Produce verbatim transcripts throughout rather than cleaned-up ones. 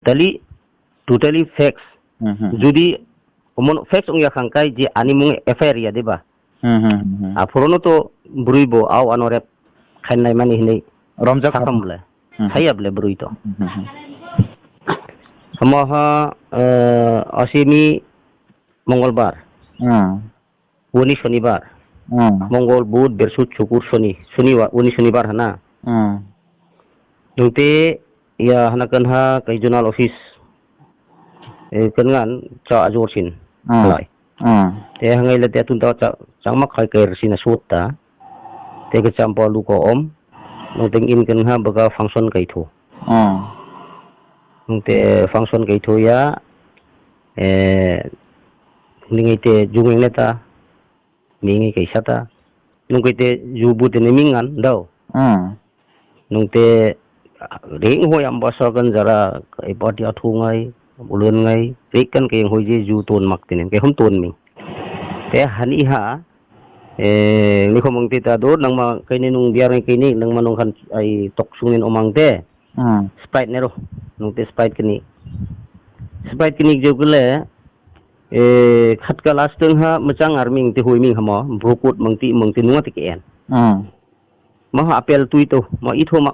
totally, totally facts. Hmm, hmm, hmm. Jodi omo facts wngya khang kai je ani mung F I R ya diba? Hmm, hmm, hmm, hmm. Aphuru no to bwrwi bo au ano rep khainai mani hinwi Romjak sakha mole. Hmm. Saya bole bwrwi to. Hmm, hmm, hmm. Omo ha, eh, asini Mongolbar. Hmm. Uni Shonibar. Hmm. Mongol, Bud, Bersut, Sukur, Shoni. Shonibar, uni Shonibar hana. Hmm. Nungte ya hana kanha kai zonal office. Eh, kangan cha ajor sin. Hmm. Halai. Hmm. Te hangai le te tun ta cha, changma khai kai sin asut ta. Te ke champa luko om. Nungte in kanha baka function kai thu. Hmm. Nungte function kai thu ya. Eh, ningai te jumeng neta. Mingi kaisa ta. Nung kai te ju bu tene mingan dao. Hmm. Nung te ring hoi am basa kan jara kai party athu ngai, ulun ngai, rik kan kai hoi je ju ton mak tene, kai hum ton ming. Te hani ha, eh, ni khomong te ta do, nang ma kai ni nung biar ngai kai ni, nang ma nung khan ai tok sung nin omang te. Hmm. Sprite nero, nung te Sprite kini. Sprite kini jeu kele, eh, khatka last teng ha mechang arming te hui ming hamo, brokut mangti mangti nunga te ke en. Hmm. Ma ha apel tui to, ma itho ma.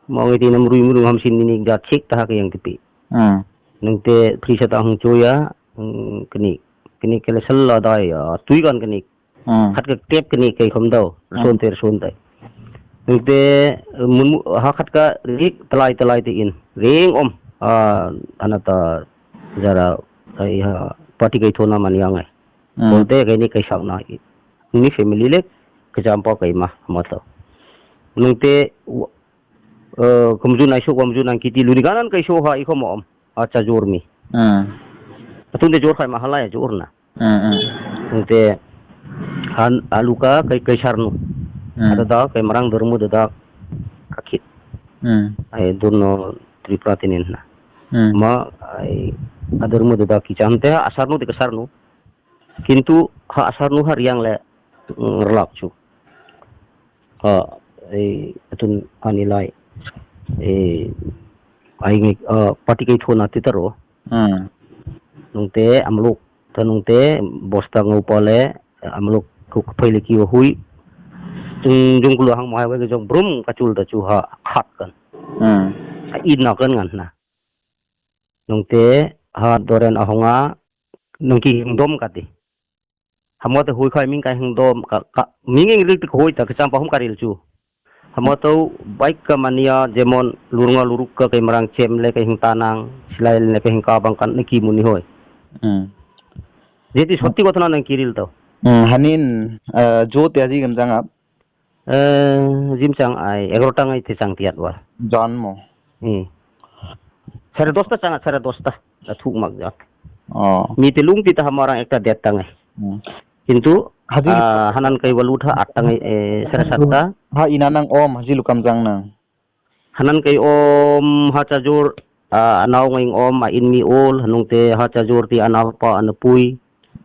Ma ngi te nam rui muru ham sin ni ja chek ta ha ke yang te pi. Hmm. Nung te free sa ta hung choya, hmm, kini, kini kele sel la dai ya, tui kan kini. Hmm. Khat ka tep kani kai khom dao, hmm, son ter son tai. Nung te, mun mu-, ha khat ka rik talai talai te in. Ring om, ah, ana ta jara, ai ha, party kai thona mani angai. Hmm. Kon te kai ni kai sak na. Ni family le, kejam pa kai ma, ma to. Nung te, w-, eh, kumju nai su, kumju nang kiti luri ganan kai so ha, i khom om. Acha jor mi. Hmm. Atung de jor khai ma halai jor na. Hmm, hmm. Te han alu ka kai, kai sarnu. Hmm. Ada da kai marang dormu da da kakit. Hmm. Ai durno Tripura tinin na. Hmm. Ma ai adormu da da kicham te asarnu te kasarnu. Kintu ha asarnu ha riang le, mm, relak chu. Ha, ei, atun ani lai. Ei, ai ngi, ah, party kai thona te taro. Hmm. Nung te amluk, ta nung te bosta ngau pale, amluk ku phai le ki hui. Tung jung kulo hang mai wai jong brum kachul da chu ha khat kan. Hmm. I na kan ngan na. Nung te ha doren ahonga nung ki hing dom kati. Hamo te hui khai ming kai hing dom ka, ka, ming ing rik tik hui ta kacham pahum karil chu. Hamo to bike ka mania jemon lurunga luruk ka kai marang chem le kai hing tanang silai le kai hing ka bang kan ki muni hoi. Hmm. Jeti sotti gotona nang kiril to. Hmm, hanin, eh, jo te aji gam jang ap. Eh, jim chang ai, egarota ngai te chang tiat wa. Janmo. Hmm. Sare dosta chang, sare dosta. Da thuk mak jak. Oh. Mi te lung ti ta hamara ekta det tangai. Hmm. Kintu, haji ah, hanan kai walut ha at tangai, eh, sare satta. Ha ina nang om, haji lukam jang nang. Hanan kai om ha chajur, ah, anao ngai om, a in mi ol, hanung te ha chajur ti anao pa anapui.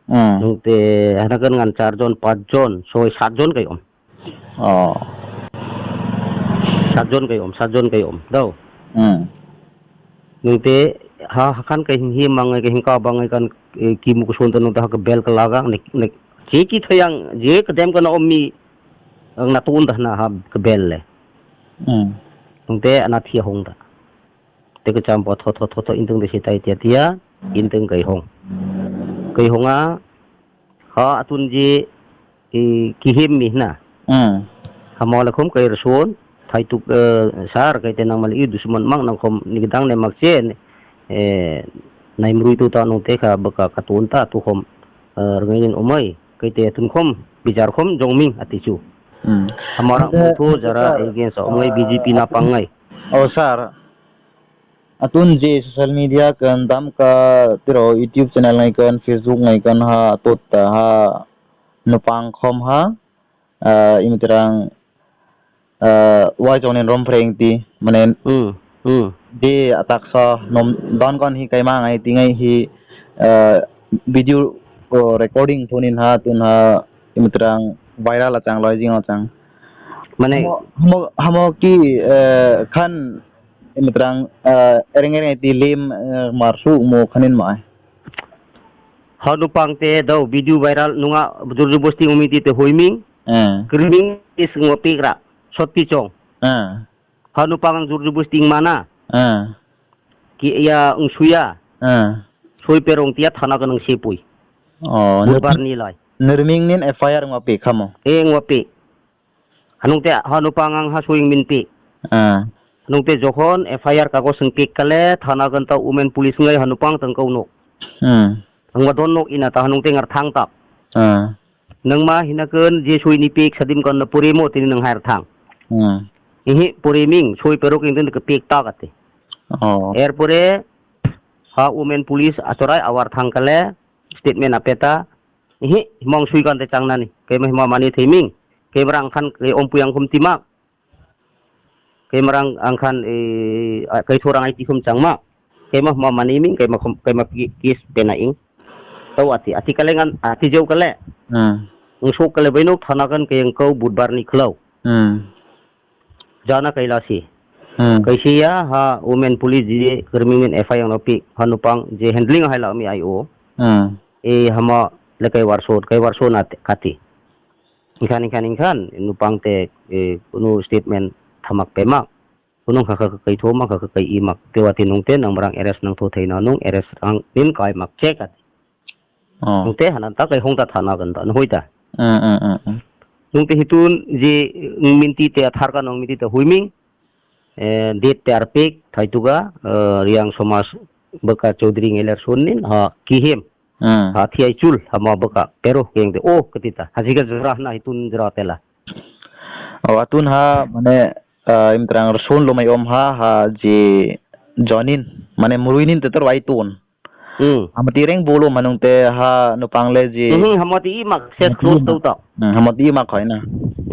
Hmm. Nung te hana kan ngan char jon, pach jon, soi sat jon kai om. Oh. Sat jon kai om, sat jon kai om. Dau. Hmm. Nung te ha, hakan kai hing hi mangai kai hing ka bangai kan, eh, ki muku son ta nung ta ha ka bel ka laga, nek, nek, che ki thayang, je ka dem ka na om mi, ang na tun ta na ha ka bel le. Hmm. Nung te ana thi hong ta. Te kacham po tho tho tho tho intung de sitai tia tia intung kai hong. Kai honga ha atun ji i kihim mi na. Hmm. Hamo le khum kai rasun thai tuk, eh, sar kai te nang mali i dusman mang nang khom ni dang ne mak chen, eh, nai mrui tu ta nung te kha baka katun ta tu khom, eh, rngai nin umai kai te tun khom bijar khom jong ming ati chu. Hmm. Hamara ante, utho jara ante, against omngai B J P na pangngai. Oh, sir. Atun je social media kan dam ka tiro YouTube channel ngai kan, Facebook ngai kan ha, tot ta ha, nupang khom ha, ah, imitrang, ah, wai chongni rom phreng ti, mane, hmm, hmm, je atak sa nom don kon hi kaima ngai ti ngai hi, ah, video, oh, recording phunin ha, tun ha, imitrang viral achang loi jing achang. Mane hamo, hamo, hamo ki, eh, khan, mitrang, eh, ereng ereng ti lim, eh, mar su mo khanin ma. Hanu pang te do video viral nunga jurju bosti umi ti te hoiming. Eh. Kriming is ngo pikra. Sotti chong. Eh. Hanu pang ang jurju bosti mana. Eh. Ki ya ungsuya. Eh. Soi perong tia thana ganang sepui. Oh, Budbar nirming, ni lai. Nirming nin F I R ngo pi khamo. Eh, ngo pi. Hanung te ha nupang ang ha suing min pi. Ah. Hanung te jokhon F I R kagos wng pik kale thana ganta women police ngai ha nupang tang kau nuk. Hmm. Ang ma don nuk ina ta hanung te ngar thang tap. Ah. Nang ma hina kun je sui ni pik sadim kan na puri mo tini nang hair thang. Hmm. Ihi puri ming sui peruk ing tin ke pik ta kate. Oh. Erpore ha women police achorai awar thang kale statement apeta. Ihi, himong sui kan te chang nani. Kema hima mani theming. Kema rang khan ke ompui ang khum timak. Kema rang ang khan, eh, a, kai thorang ai ti khum chang ma. Kema hima mani ming, kema khum, kema ki-, kis pena ing. Tau ati, ati kale ngan, ati jau kale. Hmm. Ung sok kale bainok thana kan ke yang kau Budbar ni khlau. Hmm. Jana kailasi. Hmm. Kaisi ya ha women police je kermingin F I R no pi ha nupang je handling hai la mi ai o. Hmm. E hama lekai warso, kai warso na te-, kati. Inkhan, inkhan, inkhan, nupang te, e, kunu statement thamak pemak. Kunu khakha kai thoma, khakha kai imak. Tewati nung te nang marang arrest nang tho thai na nung arrest ang nin kai mak che kati. Oh. Nung te hanan ta kai hong ta thana gan ta, nung hoi ta. Mm, mm, mm, mm. Nung te hitun je, mm, minti te athar ka nung minti te huiming, eh, date te arpik, thai tuga, eh, Riang Somas baka Chaudhary Ngeler Sun nin, ha, kihim, mm, ha, thiai chul, ha, ma baka, pero, keng te, oh, ketita, ha, siga jera na hitun jera tela. Oh, atun ha, mane, eh, imtrang Sun lomai om ha, ha, je, jonin, mane, muruinin te tor wai tun. Hmm. Hamati reng bolo manung te ha nupang le ji. Hmm, hamati i mak ses close tau tau. Hmm, hamati i mak khoi na.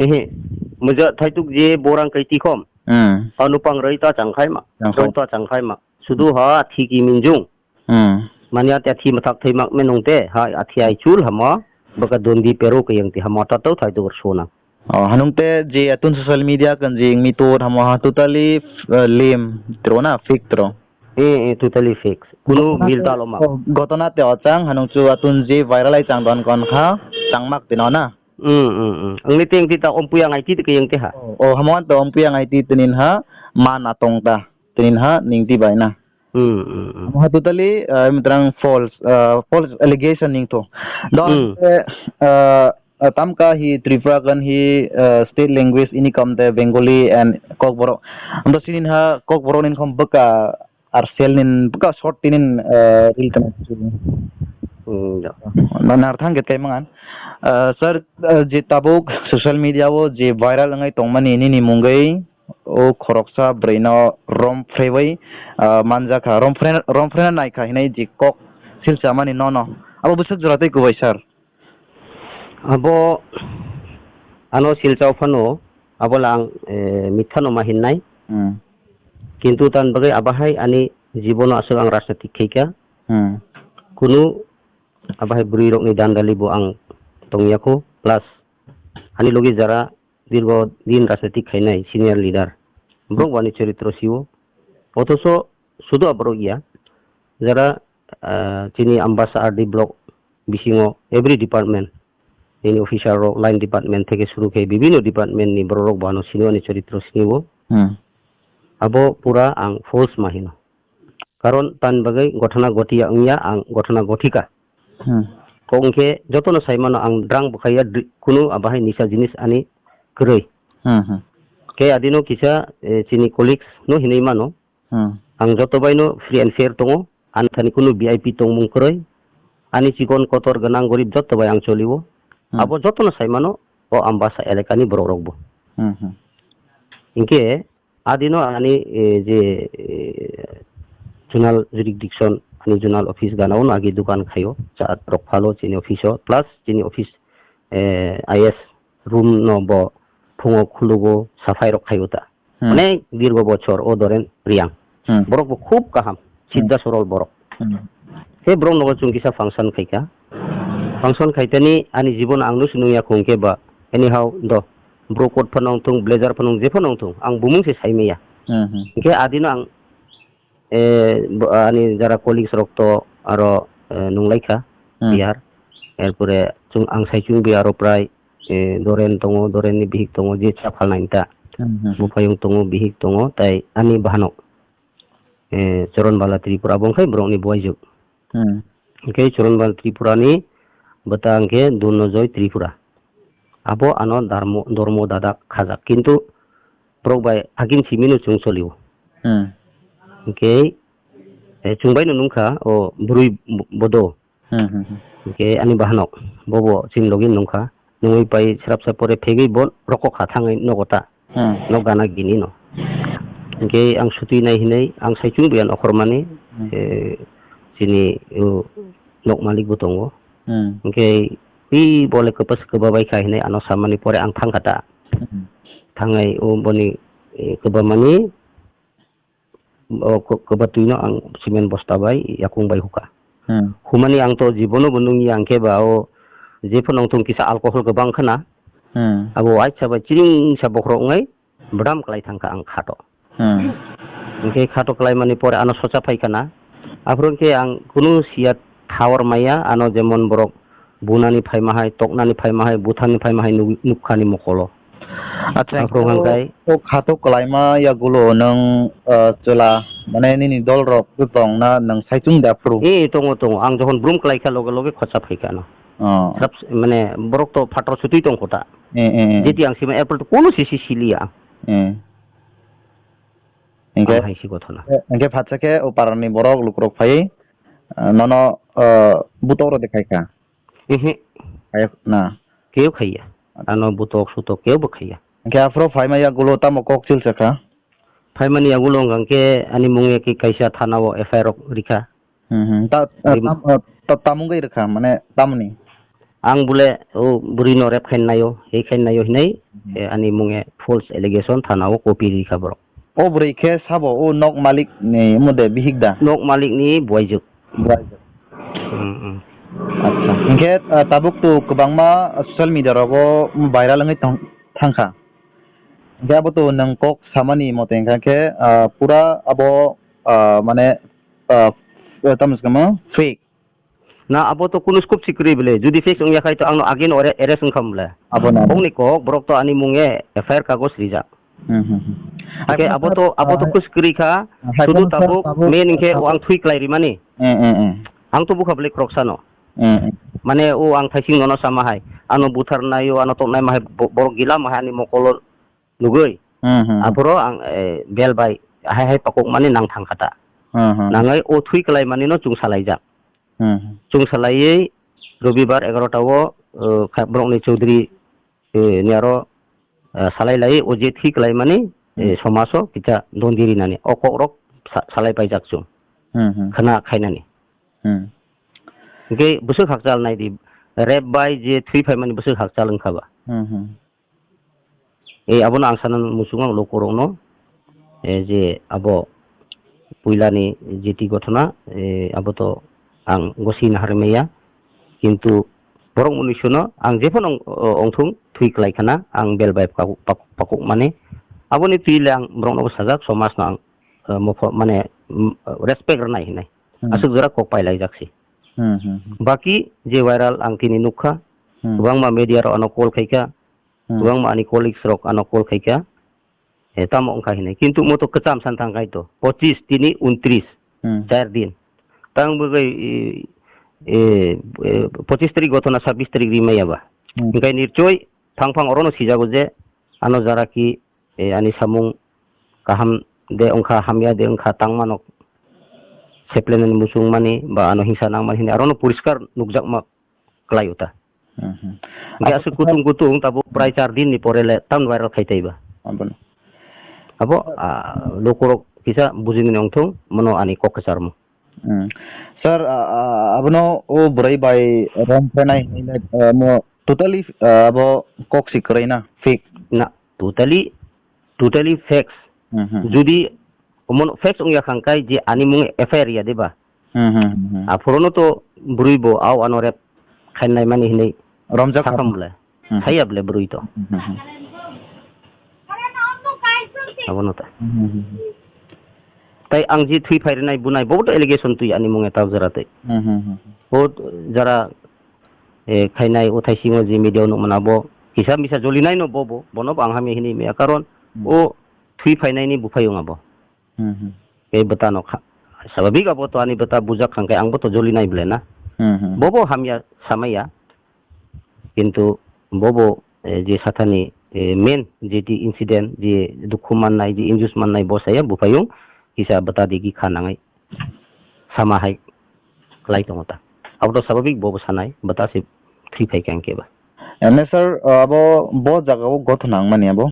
Ehe. Muja thaituk je borang kai tikhom. Hmm. Ha nupang rei ta chang khai ma. Chang khai. Rei ta chang khai ma. Sudu ha thi ki minjung. Hmm. Manya te thi mathak thai mak menung te ha athi ai chul hama. Baka dondi pero ke yang ti hama ta tau thaituk sona. Oh, hanung te je atun social media kan jing mi to hamo ha totally, uh, lame tro na, fake tro. Eh, eh, totally fake. Kunu gotona mil te, ta lo ma. Oh, gotona te ochang hanung chu atun je viral ai chang don kon kha chang mak tino na. Hmm, hmm, hmm. Ang ni teng ti ta ompui ang ai ti ke yang te ha. Oh, oh, hamo to ompui ang ai ti tinin ha ma na tong ta tinin ha ning ti bai na. Hmm, hmm, hmm. Hamo ha totally, uh, mitrang false, uh, false allegation ning to. Don, hmm, te, uh, uh, tamka hi Tripura gan hi, uh, state language ini kam te Bengali and Kokborok. Ando sinin ha Kokborok nin kom baka arsel nin baka short tinin, uh, reel kana. Hmm, ya. Na nar thang get kai mangan. Uh, sir, uh, je tabuk social media o je viral ngai tongmani nini munggai o khoroksa bwrwino rom phrewi, ah, manjakha. Rom phre-, rom phrena naikha hinwi je kok silsa mani nono. Abo bwswk jora tei kubui, sir? Abo ano silsa phano, abo lang, eh, mitha no ma hinnai. Hmm. Kintu tan bagwi abahai ani jibono aswk ang rajnitik khaikha. Hmm. Kunu abahai bwrwi rokni dandali bo ang tongya kho. Plus ani logi jara dirgo din rajnitik khainai senior leader. Borok bo ani choritro sio. Othoso sudu aborok ya. Jara, ah, chini Ambasa R D block bisingo every department, nini officer rok, line department theke suru khe bibhinno department ni borok rok bo ano sini ani choritro sini bo. Hmm. Abo pura ang false ma hino. Karon tan bagwi gothana gotiya wngya, ang gothana gothika. Hmm. Kok hwnkhe jotono sai mano ang drang bwkhaiya dri-, kunu abahai nisa jinis ani kwrwi. Hmm, hmm. Khe adino kisa, eh, chini colleagues no hinwi mano. Hmm. Ang joto baino free and fair tongo. Ani thani kunu V I P tongmung kwrwi. Ani chikon kotor gwnang gorib joto bai ang cholio. Hmm. Abo jotono sai mano o Ambasa elakani borok rokbo. Hmm, hmm. Hinkhe adino ani, eh, je, eh, zonal jurisdiction, ani zonal office gana-o no agi dukan khaio, cha rok phalo chini office-o, plus chini office, eh, I S room no bo phungo khulugo, saphai rok khaio ta. Hmm. Onek dirgo bochor o Doren Riang. Hmm. Borok bo khub kaham, hmm, sidda sorol borok. Hmm. He borok nogo chwng kisa function khaikha. Function khaitani ani jibon ang no sinung ya khung khe ba anyhow do. Bro coat phano wngthung, blazer phano wng, je phano wngthung, ang bumung se sai maya. Hmm, hmm. Hinkhe adino ang eh, bo-, ani jara colleagues rok to aro, eh, nunglaikha, Hmm. Bihar. Erpore chwng ang saichung Bihar o prai, eh, Doren tongo, Doren ni bihik tongo, je cha phalnai ta. Hmm, hmm, hmm. Buphayung tongo, bihik tongo, tai ani bahanok, eh, Choron Bala Tripura, bo wngkha borokni buaijwk. Hmm. Hwnkhe Choron Bala Tripura ni bwta hwnkhe Durnojoy Tripura. Abo ano darmo-, dormo dada khajak. Kintu borok bai agin simino chwng solio. Hmm. Hwnkhe, eh, chwng baino nungkha o bwrwi bo-, bodo. Hmm, hmm, hmm. Hwnkhe ani bahanok, bobo chini logi nungkha. Nungwi pai srapsa pore phegwi bo rokok ha thangwi nogo ta. Hmm. Nok gana gini no. Hwnkhe ang sutwi nai hinwi ang saichung buya nokhormani, Hmm. eh, chini, uh, nok malik bo tongo. Hmm. Hwnkhe pi bole kwpas kwba bai kha hinwi ano samani pore ang thangkha ta. Hmm. Thangnai o boni, eh, kwbamani o ko-, kwbatwino ang cement bosta bai yakung bai huka. Hmm. Humani ang to jibono bo nungya hwnkhe ba o jephano wngthung kisa alcohol kwbang khna. Hmm. Abo aisa bai chiring sa bokhorok wngnai bwdam kwlai thangkha ang khato. Hmm. Hwnkhe khato kwlaimani pore ano socha phaikha na. Aphuru hwnkhe ang kunu siya thawar maya ano jemon borok bunani phaima hai, toknani phaima hai, buthani phaima hai nuk-, nukkha ni mokolo. Acha, aphuru hwnkhe hwnkhe o khato kwlaima yagulo nwng, ah, chwla, mane nini dol rok tong na nwng saichung de aphuru? Eh, tongo, tongo. Ang jokhon brum kwlai kha loge loge khocha phai kha ano. Oh. Srap, mane borok to phatro sutwi tong kho ta. Eh, eh, eh. Jeti ang sima airport kono sisi siliya. Eh. Hwnkhe, ang hai si gothona. Eh, hwnkhe phatsa khe o parani borok lukurok phai, ah, nono, ah, butok rok de khai kha? Ehe. Khayak na? Keu khaiya. Ano butok sutok keu bo khaiya. Hwnkhe aphuru phaima yagulo tamo kok chil sakha? Phaimani yagulo hwnkha khe ani munge khe kaisa thana o F I R rok rikha. Hmm, hmm. Ta, ta, Rim- tam, ah, ta, tamung gai rikha, mane tamni? Ang bole o bwrwi no rep khain naio, hei khain naio hinai, Hmm. eh, ani munge false allegation thana o copy rikha borok. O bwrwi khe sabo o nok malik ni omo de bihik da? Nok malik ni buaijwk. Buaijwk. Hmm, hmm. Acha. Hwnkhe, ah, tabuk to kwbangma social media rogo viral wngwi tong-, thangkha. Hwnkhe abo to nwng kok samani mote hwnkha khe, ah, pura abo, ah, mane, ah, tamo se kamo fake. Na, abo to kunu scope si kwrwi bwle. Jodi fake wngya khai to ang no again ore arrest wngkha bwle. Abo na. Bongni kok, borok to ani munge F I R kagoj rijak. Hmm, hmm, hmm. Hwnkhe abo to, abo to ah, khusi kwrwi kha, hai sudu kono sir tabuk, tabuk, main hwnkhe tabuk. O ang thui klai rimani. Eh, eh, eh. Ang to bukha bwle khoroksa no. Eh, eh. Mane o ang thaising nono sama hai. Ano buthar naio, ano toknai ma hai bo-, borok gila ma hai ani mokolo nugui. Hmm, hmm, hmm. Aphuru ang, eh, bel bai hai hai pakuk mani nang thang kha ta. Hmm, hmm. Nangwi o thui klai mani no chwng salaijak. Hmm, hmm. Chwng salaiwi Robibar egarota o, eh, kha-, borokni Chaudhary, eh, ni aro, eh, salai lai o je thwi klai mani, eh, Hmm. Somaso kisa dondi rinani o kok rok sa-, salai paijak chwng. Hmm, hmm. Khna khainani. Hmm. Hwnkhe bwswk hakchal nai di, rep bai je thwi phaimani bwswk hakchal wngkha ba. Hmm, hmm. Eh, abono ang sana muchungo ang lukurokno, eh, je abo puilani jiti gothona, eh, abo to ang gosi naharmaya, kintu borok mwnwi sono ang jephano ong-, o-, ongthung thwi klai khana, ang bel bai pakuk, pakuk, pakuk mani, aboni twi le ang borokno sajak, somajno ang, eh, mopho-, mane, mm, respect rwnai hinai. Hmm. Aswk jora kok pai laijak si. Hmm, hmm, hmm. Baki je viral ang tini nukha, Hmm. kwbangma media rok ano call khaikha, Hmm. Kwbangma ani colleagues rok ano call khaikha, eh, tamo wngkha hinwi. Kintu mo to kwcham san thang khai to, pochis tini untris, Hmm. char din. Tang bagwi, eh, eh, eh, pochis tarik gothona sabbis tarik rimaya ba. Hmm. Hwnkhe nirchoi phang phang orono sijago je ano jara ki, eh, ani samung kaham de wngkha, hamya de wngkha, tangmano seplenani muchungmani ba ano hingsa nangmani hinwi arono poriskar nukjakma kwlai o ta. Mhm. Hwnkhe abo aswk kutung kutung tabuk prai char din ni pore le tam viral khai tei ba. Abono. Abo, ah, lukurok kisa bujinani wngthung, mono ani kok kwcharmo. Hmm. Sir, ah, ah, abono o bwrwi bai rom phainai hinwi le, ah, mo totally, ah, abo kok si kwrwi na, fake? Na, totally, totally fakes. Hmm, hmm, hmm. Jodi omono facts wngya kha hwnkhe je ani mung F I R ya de ba? Hmm, hmm, hmm, hmm. Aphuru no to bwrwi bo au ano rep khainai mani hinwi romjak sakha bwle. Hmm. Saya bwle bwrwi to. Hmm, hmm, hmm. Abono ta. Hmm, hmm, hmm, hmm. Tai ang ji thwi phai rwnai bunai, bobo to allegation twi ani mung e ta jora tei. Hmm, hmm, hmm. O jara, eh, khainai o thai singo je media o nukmana bo kisa misa jolinai no bobo, bono bo ang hamya hini maya, karon Hmm. o thwi phainai ni buphai wng abo. Hmm, hmm. Tei bwta no kha-, sababik abo to ani bwta bujak khang khe ang bo to jolinai ble na. Hmm, hmm. Bobo hamya samaya. Kintu bobo, eh, je sathani, eh, main je ti incident, je dukhu mannai, je injus mannai, bo saya buphayung kisa bwta digi kha nangai sama hai klai tongo ta. Abo to sababik bobo sanai, bwta se thwi phai kang keba. Ene sir, abo bo jaga o gothona wngmani abo?